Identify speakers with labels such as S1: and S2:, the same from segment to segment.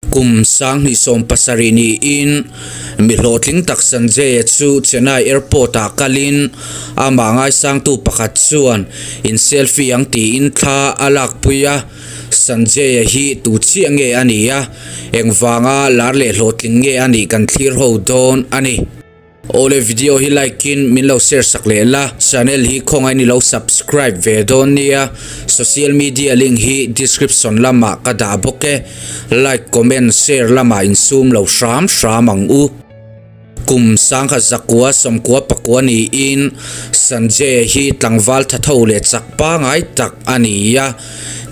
S1: Kum 2017 niin mi hlawhtling tak Sanjay-a chu Chennai Airport-ah kalin amah ngaisangtu pakhat chuan in selfie ang tiin thla a lakpui a. Sanjay-a hi tu chiah nge a nih a, engvanga lar leh hlawhtling nge a nih kan thlir ho dawn a ni. Awle video hi like in min lo share sak leh la, channel hi khawngaih in i lo subscribe ve dawn nia, social media link hi description lamah ka dah bawk e, like comment share lamah insum lo hram hram ang u. Kum 1994 niin Sanjay hi tlangval thatho leh chak pangai tak a ni a,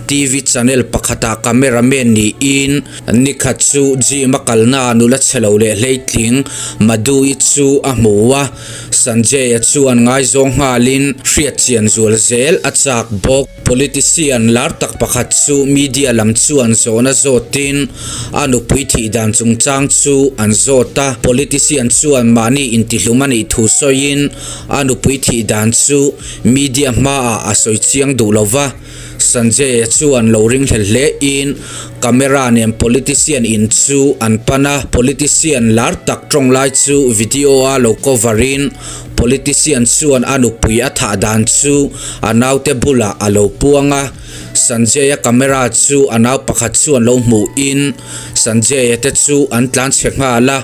S1: TV channel pakhatah cameraman niin nikhat chu gym a kalna nula chhe lo leh hleitling Madhu-i chu a hmu a, Sanjay-a chuan ngaizawng nghalin hriatchian zual zel a chak bawk. Politician lar tak pakhat chu media lam chuan zawhna zawtin a nupui thih dan chungchang chu an zawt a, politician chuan mahni intihlum a nih thu sawiin a nupui thih dan chu media hmaah a sawi chiang duh lo va. Sanjay-a chuan lo ringhlel hle in camera nen politician in chu an pan a, politician lar tak tawng lai chu video a lo cover in politician chuan a nupui a thah dan chu a naute bulah a lo puang a, Sanjay-a camera chu a nau pakhat chuan lo hmuh in Sanjay-a te chu an tlan chhe nghal a,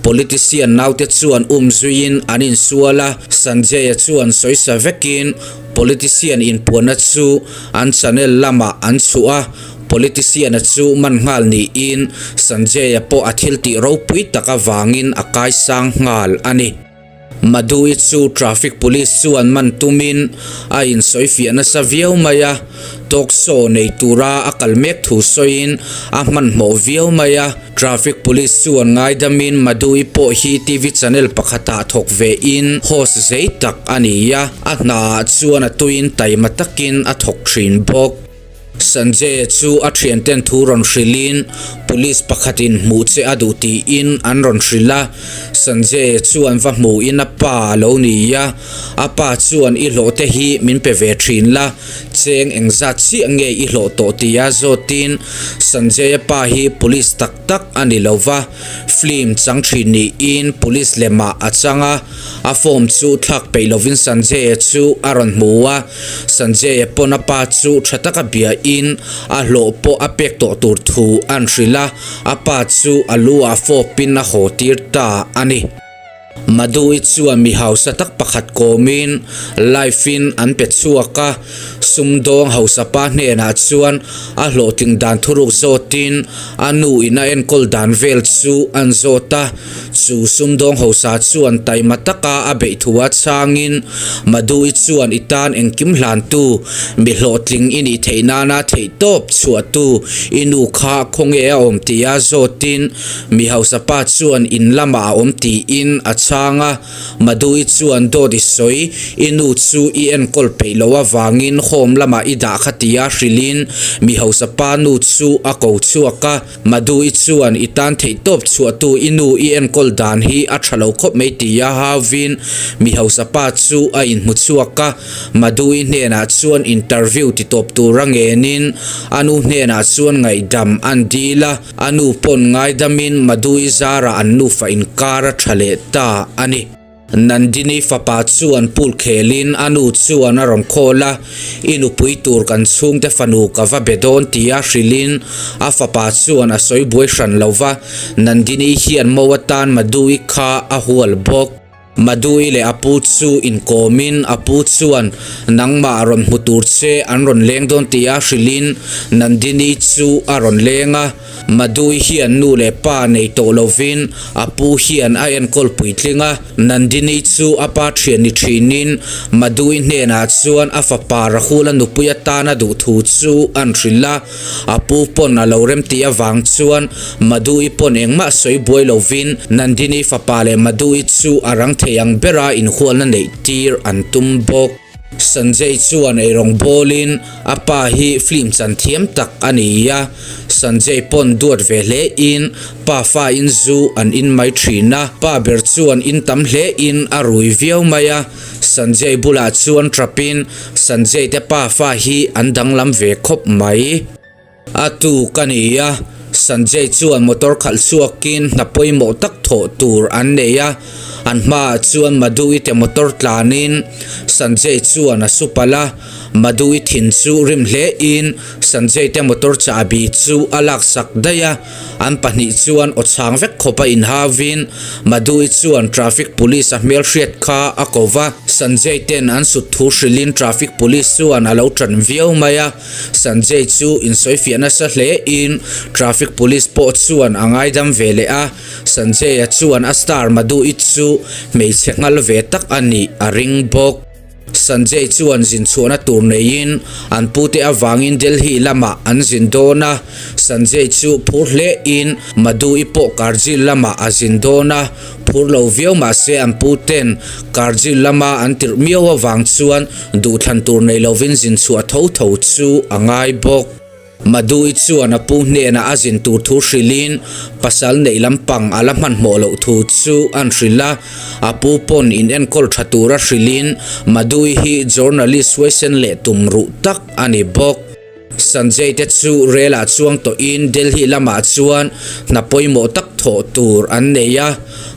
S1: politician naute chuan um zuiin an insual a, Sanjay-a chuan sawisa vekin Politician inpuanna chu an channel lamah an chhuah a, politician-a chu man nghal niin Sanjay-a pawh a thil tih ropui tak avangin a kaisang nghal a ni. Madhu-i chu traffic police chuan man tumin a insawifiah nasa viau mai a, talk show nei tura a kal mek thu sawiin a hmanhmawh viau mai a. Traffic Police chuan ngaidamin Madhu-i pawh hi TV channel pakhatah thawk vein host zei tak a ni a, a hnaah chuan a tuiin taima takin a thawk thin bawk. Sanjay-a chu a thianten thu rawn hrilhin Police pakhatin hmuh che a duh tiin an rawn hrilh a, Sanjay-a chuan va hmuhin a pa a lo ni a, a pa chuan i hlawh te hi min pe ve thin la, Cheng engzat chiah nge i hlawh tawh tia zawtin Sanjay-a pa hi police tak tak a ni lo va, film chang thin niin police lemah a chang a, a form chu thlak peih lovin Sanjay-a chu a rawn hmu a, Sanjay-a pawn a pa chu tha taka biain a hlawh pawh a pek tawh tur thu an hrilh a, a pa chu a lu ah fawpin a haw tir ta a ni. Madhu-i chuan mi hausa tak pakhat kawmin live-in an pe chhuak a, sumdawng hausa pa hnenah chuan a hlawhtling dan thuruk zawtin a nu in a enkawl dan vel chu an zawt a, chu sumdawng hausa chuan taima taka a beih thu a chhangin Madhu-i chuan i tan engkim hlantu mi hlawhtling i nih theih nana theihtawp chhuahtu i nu kha khawnge a awm tia zawtin Mi hausa pa chuan in lamah a awm tiin a chhang a, Madhu-i chuan dawt i sawi, i nu chu i enkawl peih loh avangin home lamah i dah kha tia hrilhin mi hausa pa nu chu a ko chhuak a, Madhu-i chuan i tan theihtawp chhuahtu i nu i enkawl dan hi a tha lo khawp mai tia hauvin mi hausa pa chu a inhmu chhuak a, Madhu-i hnenah chuan interview ti tawp tura ngenin a nu hnenah chuan ngaihdam an dil a. A nu pawn ngaidamin Madhu-i zarah an nufa inkar a tha leh ta a ni. Nandini fapa chuan pool khelin a nu chuan a rawn call a, I nupui tur kan chhungte fanu ka va be dawn tia hrilhin a fapa chuan a sawi buai hran lo va, Nandini hian mo atan Madhu-i kha a hual bawk. Madhu-i leh a pu chu inkawmin a pu chuan nangmah rawn hmu tur che an rawn leng dawn tia hrilhin Nandini chu a rawn leng a. Madhu-i hian nu leh pa nei tawh lovin a pu hian a enkawl puitling a. Nandini chu a pa thian ni thinin Madhu-i hnenah chuan a fapa Rahul-a nupui atana duh thu chu an hrilh a. A pu pawn a lo rem tih avang chuan Madhu-i pawn engmah sawi buai lovin Nandini fapa leh Madhu-i chu a rang thei ang bera inhualna neih tir an tum bawk. Sanjay chuan eirawng bawlin a pa hi film chan thiam tak a ni a, Sanjay pawn duat ve hle in pa fa in zu an in mai thin a, pa ber chuan in tam hle in a rui viau mai a, Sanjay bulah chuan trapin Sanjay te pa fa hi an danglam ve khawp mai. A tu ka ni a, Sanjay chuan motor khalh chhuakin hna pawimawh tak thawh tur an nei a, an hmaah chuan Madhu-i te motor tlanin Sanjay chuan a su palh a, Madhu-i thin chu rim hlein Sanjay te motor chahbi chu a laksak daih a, an pahnih chuan aw chhang vek khawp a inhauvin Madhu-i chuan traffic police a hmelhriat kha a ko va, Sanjay ten an sut thu hrilhin traffic police chuan a lo tan viau mai a. Sanjay chu insawifiah nasa hle in traffic police pawh chuan a ngaidam ve leh a, Sanjay-a chuan a star Madhu-i chu hmeichhe nghal ve tak a nih a ring bawk. Sanjay chuan zin chhuahna tur neiin an pute avangin Delhi lamah an zin dawn a, Sanjay chu phur hle in Madhu-i pawh Kargil lamah a zin dawn a, Phur lo viau mahse an pu ten Kargil lama an tirh miau avang chuan duhthlan tur nei lovin zin chhuah tho tho chu a ngai bawk. Madhu-i chuan a pu hnenah a zin tur thu hrilhin pasal neih lampang a la hmanhmawh loh thu chu an hrilh a, a pu pawn in enkawl tha tura hrilhin Madhu-i hi journalist huaisen leh tum ruh tak a ni bawk. Sanjay te chu rel ah chuang tawhin Delhi lamah chuan hna pawimawh tak thawh tur an nei a,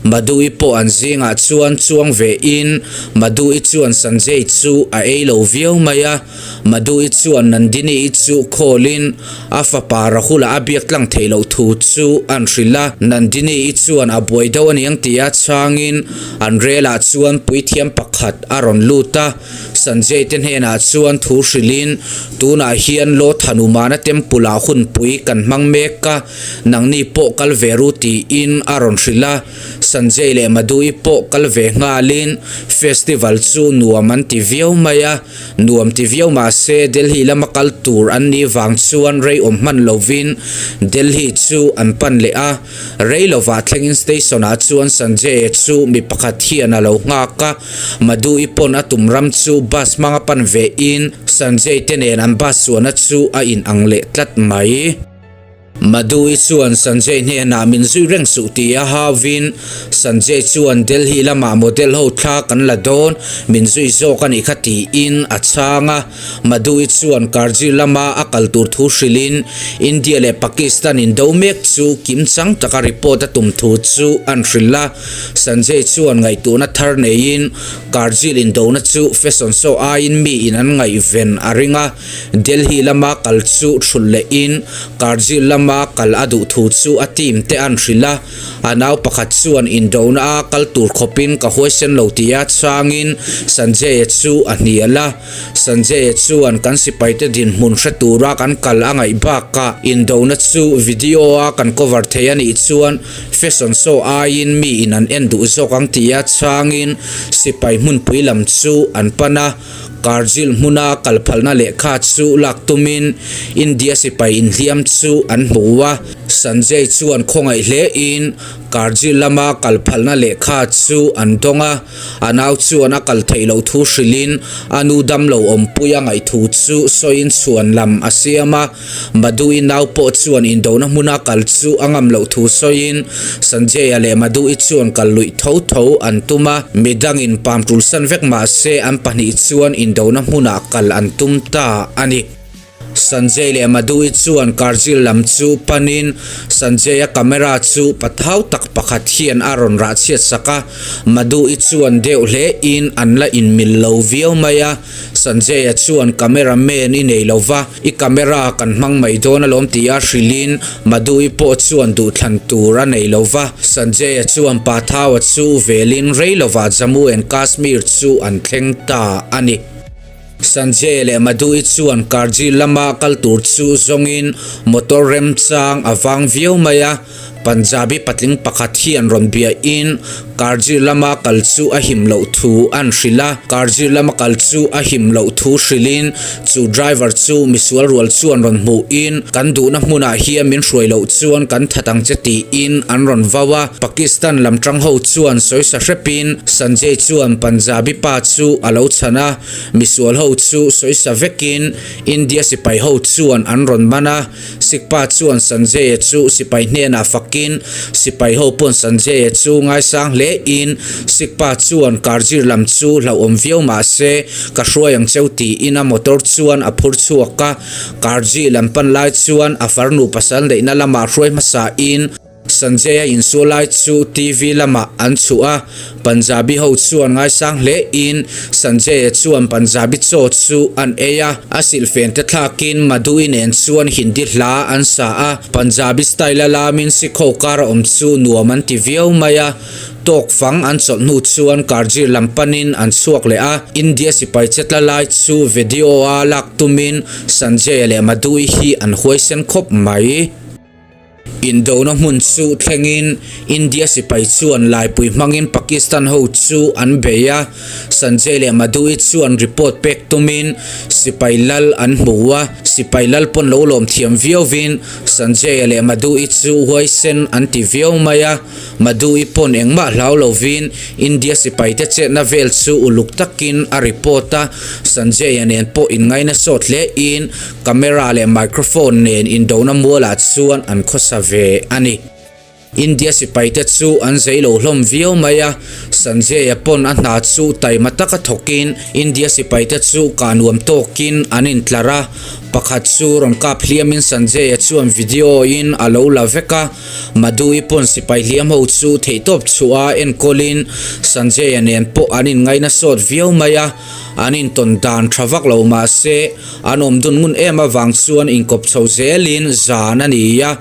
S1: Madhu-i pawh an zingah chuan chuang ve in Madhu-i chuan Sanjay chu a ei lo viau mai a, Madhu-i chuan Nandini-i chu call in a fapa Rahul-a a biak tlang theih loh thu chu an hrilh a, Nandini-i chuan a buai deuh aniang tia chhangin an rel ah chuan puithiam pakhat a rawn lut a. Sanjay te hnenah chuan thu hrilhin, Tunah hian Lord Hanumana temple ah hunpui kan hmang mek a, nangni pawh kal ve ru tiin a rawn hrilh a. Sanjay leh Madhu-i pawh kal ve nghalin festival chu nuam an ti viau mai a, nuam ti viau mah se Delhi lama kal tur an nih vang chuan rei awm hman lovin Delhi chu an pan leh a. Rei lovah thlengin station ah chuan Sanjay-a chu mi pakhat hian a lo nghak a. Madhu-i pawn a tum ram chu bus hmanga pan ve in Sanjay te nen an bus chuanna chu a in ang leh tlat mai. Madhu-i chuan Sanjay hnenah min zui reng suh ti a hauvin Sanjay chuan Delhi lamah model ho thla kan la dawn, min zui zawk a nih kha tiin a chhang a. Madhu-i chuan Kargil lama a kal tur thu hrilhin India leh Pakistan indo mek chu kimchang taka report a tum thu chu an hrilh a. Sanjay chuan ngaihtuahna thar neiin Kargil indona chu fashion show aiin mi in an ngaihven a ring a, Delhi lama kal chu thulh lehin Kargil lama kal a duh thu chu a team te an hrilh a, a nau pakhat chuan indona a kal tur khawpin ka huaisen lo tia changin Sanjay-a chu a hnial a. Sanjay-a chuan kan sipaite dinhmun hre tura kan kal a ngaih bakah indona chu video-a kan cover thei a nih chuan fashion show aiin mi in an en duh zawk ang tia chhangin sipai hmunpui lam chu an pan a, Kargil hmuna kal phalna lehkha chu lak tumin India sipai inhliam chu an hmu a. Sanjay chuan khawngaih hlein Kargil lama kal phalna lehkha chu an dawng a. A nau chuan a kal theih loh thu hrilhin a nu damlo awmpui a ngaih thu chu sawiin chhuan lam a siam a. Madhu-i nau pawh chuan indona hmuna kal chu a ngam loh thu sawiin Sanjay-a leh Madhu-i chuan kal luih tho tho an tum a. Midangin pam tulsan vek mah se an pahnih chuan indona hmunah kal an tum ta a ni. Sanjay leh Madhu-i chuan Kargil lam chu panin Sanjay-a camera chu pathau tak pakhat hian a rawn rah chhiat sak a, Madhu-i chuan deuh hlein an la inmil lo viau mai a, Sanjay-a chuan camera man i nei lo va, i camera kan hmang mai dawn alawm tia hrilhin Madhu-i pawh chuan duhthlan tur a nei lo va, Sanjay-a chuan Pathau-a chu velin rei lovah Jammu and Kashmir chu an thleng ta a ni. Sanjay leh Madhu-i chuan Kargil lama kal tur chu zawngin motor remchang a vang viau mai a, Punjabi patling pakhat hian rawn biahin Kargil lama kal chu a him loh thu an hrilh a, Kargil lama kal chu a him loh thu hrilhin chu driver chu misual rual chuan rawn hmuhin kan duhna hmunah hian min hruai loh chuan kan that ang che tiin an rawn vau a, Pakistan lam tang ho chuan sawisa hrepin Sanjay chuan Punjabi pa chu a lo chhan a. Misual ho chu sawisa vekin India sipai ho chuan an rawn man a, Sikpa chuan Sanjay-a chu sipai hnenah fakin. sakin sipai ho pawn Sanjay-a chu ngaisang hle in Sikh pa chuan Karjir lam chu hlauhawm viau mah se ka hruai ang cheu tiin a motor chuan a phur chhuak a, Karji lam pan lai chuan a farnu pasal neihna lamah hruai hmasa in Sanjay-a insual lai chu TV lamah an chhuh a, Punjabi ho chuan ngaisang hle in Sanjay-a chuan Punjabi chaw chu an ei a, a silhfen te thlakin Madhu-i nen chuan Hindi hla an sa a, Punjabi style a lamin Sikh ho kar a awm chu nuam an ti viau mai a. Tawk fang an chawlh hnu chuan Karjir lam panin an chhuak leh a, India sipai chetla lai chu video a lak tumin Sanjay leh Madhu-i hi an huaisen khawp mai. Indona hmun chu thlengin India sipai chuan laipui hmangin Pakistan ho chu an bei a, Sanjay leh Madhu-i chuan report pek tumin sipai lal an hmu a, sipai lal pawn lo lawm thiam viauvin Sanjay-a leh Madhu-i chu huaisen an ti viau mai a. Madhu-i pawn engmah hlau lovin India sipaite chetna vel chu uluk takin a report a, Sanjay-a nen pawh inngaina sawt hlein camera leh microphone nen indona mualah chuan an khawsa ve a ni. India sipaite chu an zei lo hlawm viau mai a, Sanjay-a pawn a hna chu taima taka thawkin India sipaite chu kah nuam tawkin an intlar a, pakhat chu rawn kap hliamin Sanjay-a chuan video-in a lo la vek a. Madhu-i pawn sipai hliam ho chu theihtawp chhuah a enkawlin Sanjay-a nen pawh an inngaina sawt viau mai a, an intawn dan tha vak lo mah se an awm dun ngun em avang chuan inkawp chho zelin zan a ni a,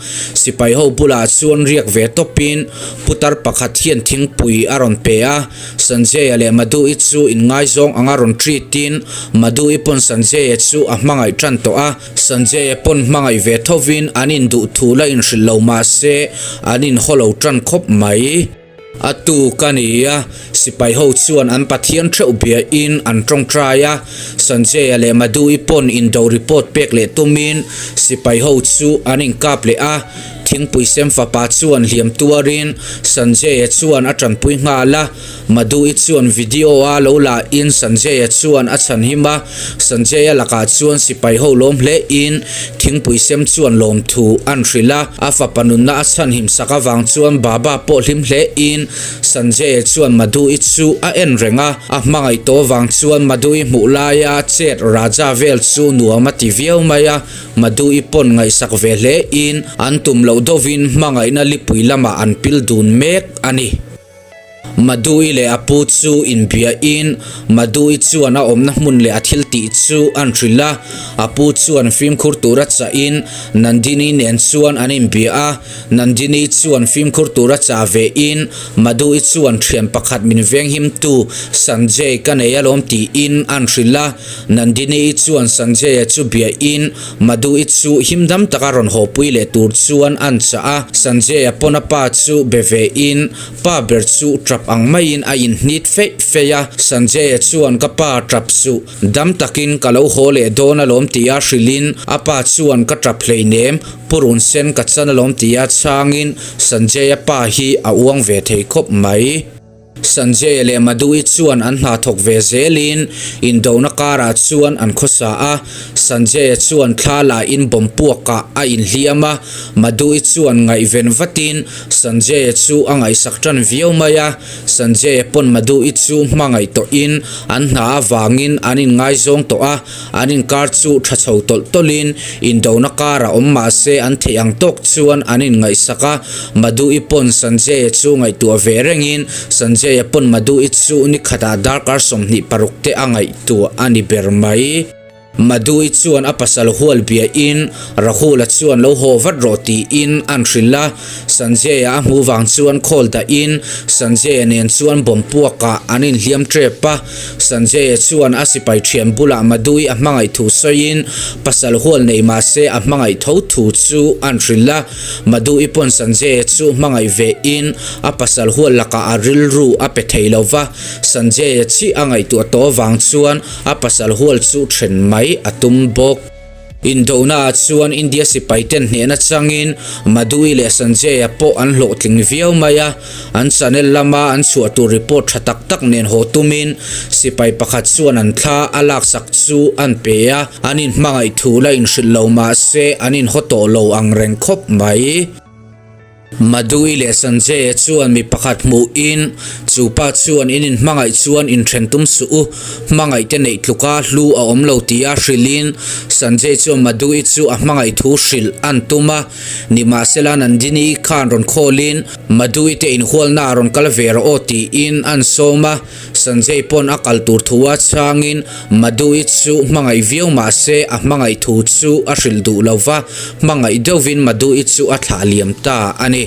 S1: sipai ho bulah chuan riak ve tawpin putar pakhat hian thingpui a rawn pe a. Sanjay-a leh Madhu-i chu inngaizawng anga rawn treat-in Madhu-i pawn Sanjay-a chu a hmangaih tan tawh a. Sanjay-a pawn hmangaih ve thovin an induh thu la inhrilh lo mah se an inhaw lo tan khawp mai. A tuk a ni a, sipai ho chuan an Pathian theuh biain an tawngtai a, Sanjay-a leh Madhu-i pawn indo report pek leh tumin sipai ho chu an inkap leh a, Thingpui sem fapa chuan hliam tuarin Sanjay-a chuan a tanpui nghal a, Madhu-i chuan video a lo la in Sanjay-a chuan a chhan him a, Sanjay-a lakah chuan sipai ho lawm hle in thingpui sem chuan lawmthu an hrilh a, a fapa nunna a chhan him sak avang chuan Baba pawh hlim hle in Sanjay-a chuan Madhu-i chu a en reng a, a hmangaih tawh avang chuan Madhu-i hmuh laia chet Raja vel chu nuam a ti viau mai a, Madhu-i pawn ngaihsak ve hle in an tum loh deuhin hmangaihna lipui lamah an pil dun mek a ni. Madhu-i leh a pu chu inbiahin Madhu-i chuan a awmna hmun leh a thil tih chu an hrilh a, a pu chuan fimkhur tura chahin Nandini nen chuan an inbia a, Nandini chuan fimkhur tura chah vein Madhu-i chuan thian pakhat min venghimtu Sanjay ka nei alawm tiin an hrilh a, Nandini-i chuan Sanjay-a chu biahin Madhu-i chu himdam taka rawn hawpui leh tur chuan an chah a, Sanjay-a pawn a pa chu be vein pa ber chu tap ang maiin a inhnit feih feih a, Sanjay-a chuan ka pa tap suh, dam takin ka lo haw leh dawn alawm tia hrilhin a pa chuan ka tap hleinem, purun sen ka chan alawm tia chhangin Sanjay-a pa hi a uang ve thei khawp mai. Sanjay leh Madhu-i chuan an hna thawk ve zelin indona karah chuan an khawsa a, Sanjay-a chuan thla lahin bomb puakah a inhliam a, Madhu-i chuan ngaihven vatin Sanjay-a chu a ngaihsak tan viau mai a, Sanjay-a pawn Madhu-i chu hmangaih tawhin an hna avangin an inngaizawng tawh a, an inkar chu tha chho tawlh tawlhin indona karah awm mah se an theih ang tawk chuan an inngaihsak a, Madhu-i pawn Sanjay-a chu ngaihtuah ve rengin Sanjay-a pawn Madhu-i chu ni khatah darkar 26 te a ngaihtuah a ni ber mai. Madhu-i chuan a pasal hual biahin Rahul-a chuan lo haw vat rawh tiin an hrilh a, Sanjay-a a hmuh vang chuan call dahin Sanjay-a nen chuan bomb puakah an inhliam tep a, Sanjay-a chuan a sipai thian bulah Madhu-i a hmangaih thu sawiin pasal hual nei mah se a hmangaih tho thu chu an hrilh a, Madhu-i pawn Sanjay-a chu hmangaih vein a pasal hual lakah a rilru a pe thei lo va, Sanjay-a chiah a ngaihtuah tawh avang chuan A pasal hual chu then mai a tum bawk. Indona ah chuan India sipai ten hnehna changin Madhu-i leh Sanjay-a pawh an hlawhtling viau mai a, an channel lama an chhuah tur report tha tak tak nen haw tumin sipai pakhat chuan an thla a laksak chu an pe a, an inhmangaih thu la inhrilh lo mahse an inhaw tawh lo ang reng khawp mai. Madhu-i leh Sanjay-a chuan mi pakhat hmuhin, Chu pa chuan in inhmangaih chuan inthen tum suh u, hmangaih te neih tluka hlu a awm lo tia hrilhin Sanjay chuan Madhu-i chu a hmangaih thu hrilh an tum a. Nimahsela Nandini khan rawn khawlin Madhu-i te inhualna a rawn kal ve rawh aw tiin an sawm a. Sanjay pawn a kal tur thu a chhangin Madhu-i chu hmangaih viau mahse a hmangaih thu chu a hrilh duh lo va, hmangaih deuhvin Madhu-i chu a thlah liam ta a ni.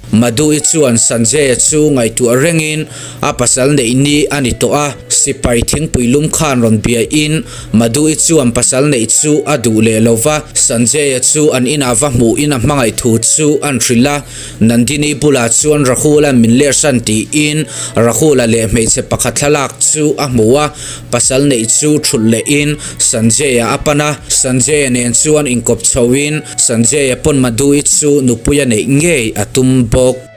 S1: Madhu-i chuan Sanjay-a chu ngaihtuah rengin a pasal neih ni a ni tawh a, sipai thingpui lum khan rawn biain Madhu-i chuan pasal neih chu a duh leh lo va, Sanjay-a chu an inah va hmuhin a hmangaih thu chu an hrilh a. Nandini bulah chuan Rahul-a'n min lerhsan tiin Rahul-a leh hmeichhe pakhat thlalak chu a hmu a, pasal neih chu thulh lehin Sanjay-a a pan a, Sanjay-a nen chuan inkawp chhoin Sanjay-a pawn Madhu-i chu nupuia neih ngei a tum bawk.